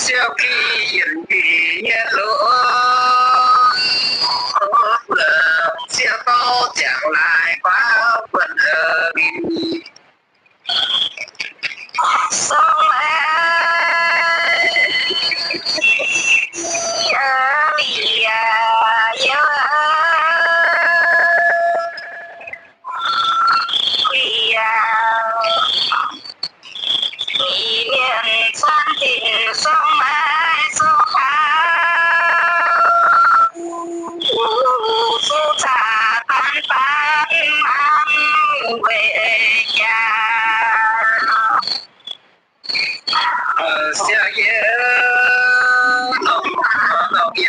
Siou ki yien mbic nyei loz, siou gorx ziangh laai guaav buonc mbic. Song maiv liec yie, liec 你念三遍 song maiv song taux, zuqc caqv ban ban an weic jaax. Siou yie, yie, yie, yie,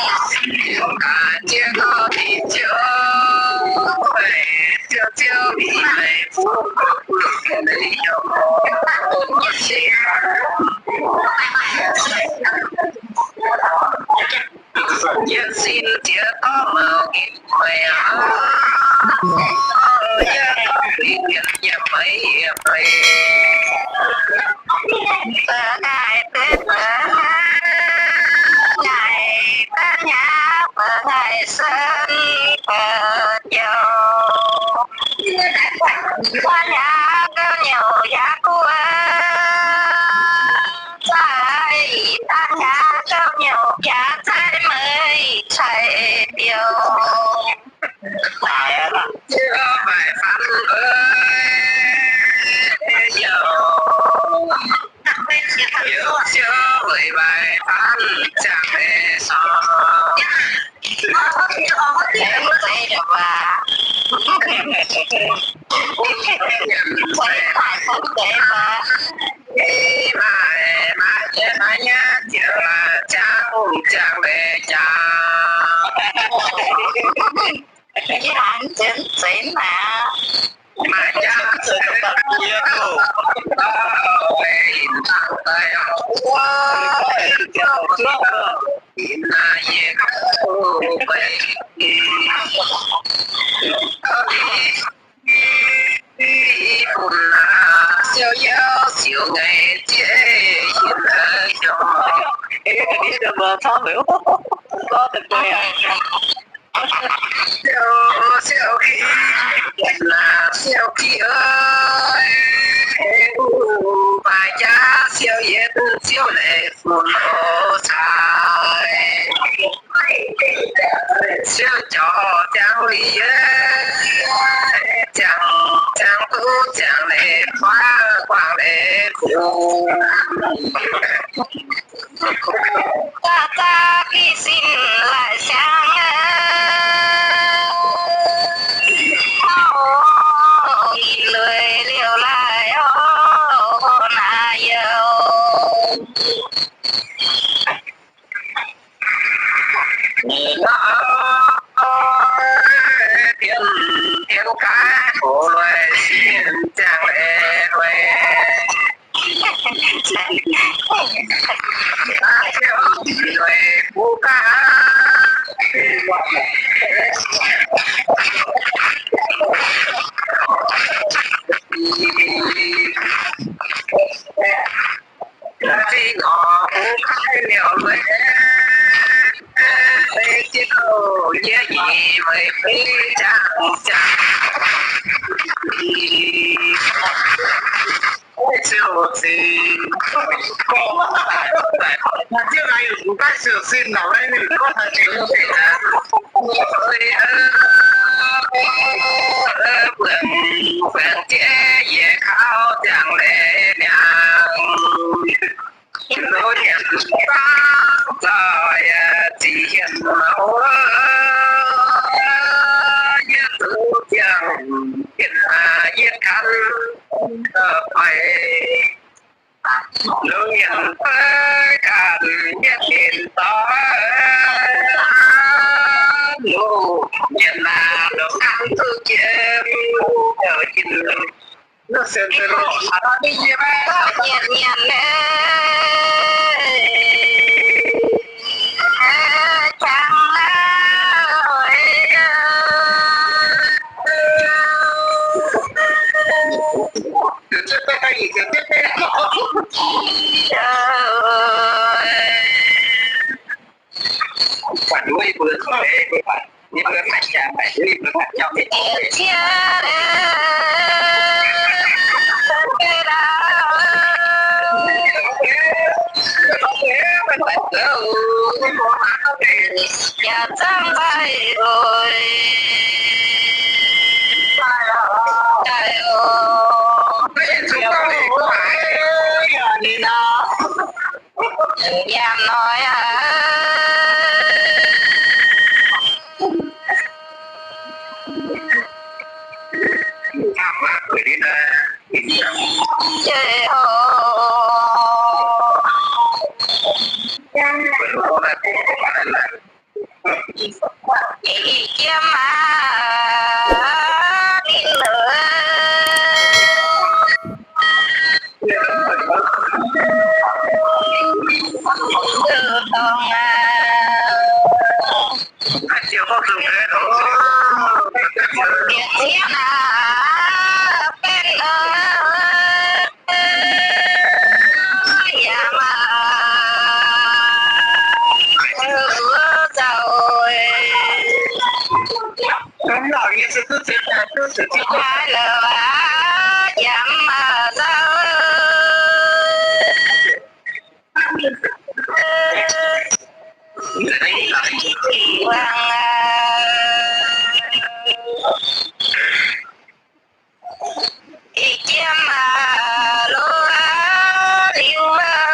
yie, yie sin ziex dorv mouc nyei meih aqv. Yie gorngv fingx nyiemc meih yie meih. Ba'ga'naaiv deix ba'ga'naaiv, naaiv da'nyauv ba'ga'naaiv, sen ba'jauv, da'nyauv gauh nyouc yaac gu'nyuoz, za'gengh da'nyauv gauh nyouc yaac za'gengh meih cai biouv. Siou, siou ki, siou ki, ov, baac jaax siou yietc siou leiz fun ov cai. Siou jauv ziangh liuz, ziangh, ziangh duqv ziangh leiz, guaav guangc leiz fun. Zaqc zaqc bieqc sin laaic siangx, ninh lueic liouh laaic oc, naaic youh. Dien, dien gaaix hoc lueic sin ziangh leiz lueic. Mbuo, mbuo, mbuo, yie kaux ziangh leiz mi'aqv. Loz-nyanc baav zoih ziqc hienh maux, yie zuqc ziangh yietc hnaav yietc kan doic. Loz-nyanc baav ganh yietc hienh doic, loz-nyanc naaic loz-nyanc duqv jiem, nyanc nyanc Yaac noic aqv. Jiex hoc. Ih jiem aac, ninh dorngx aac. Bieqc zieqv aac, benx aac, yaac maaih zaux. Haaix lorqc aac, yaac maaih zaux. Ih jiem aac, loz aac, liuz aac.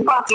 Zaux gong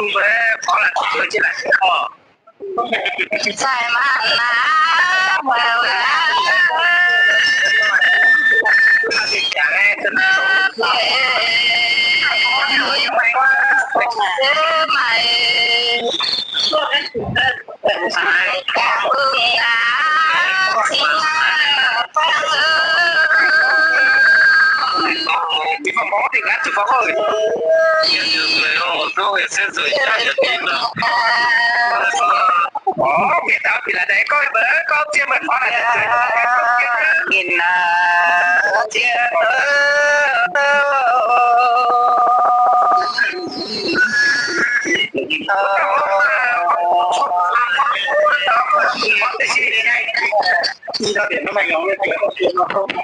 gong, gong, gong, gong, gong,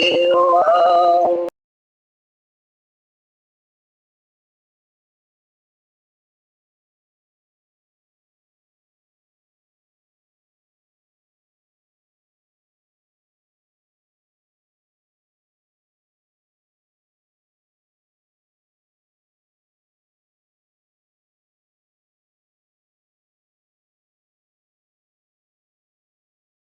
gong, gong,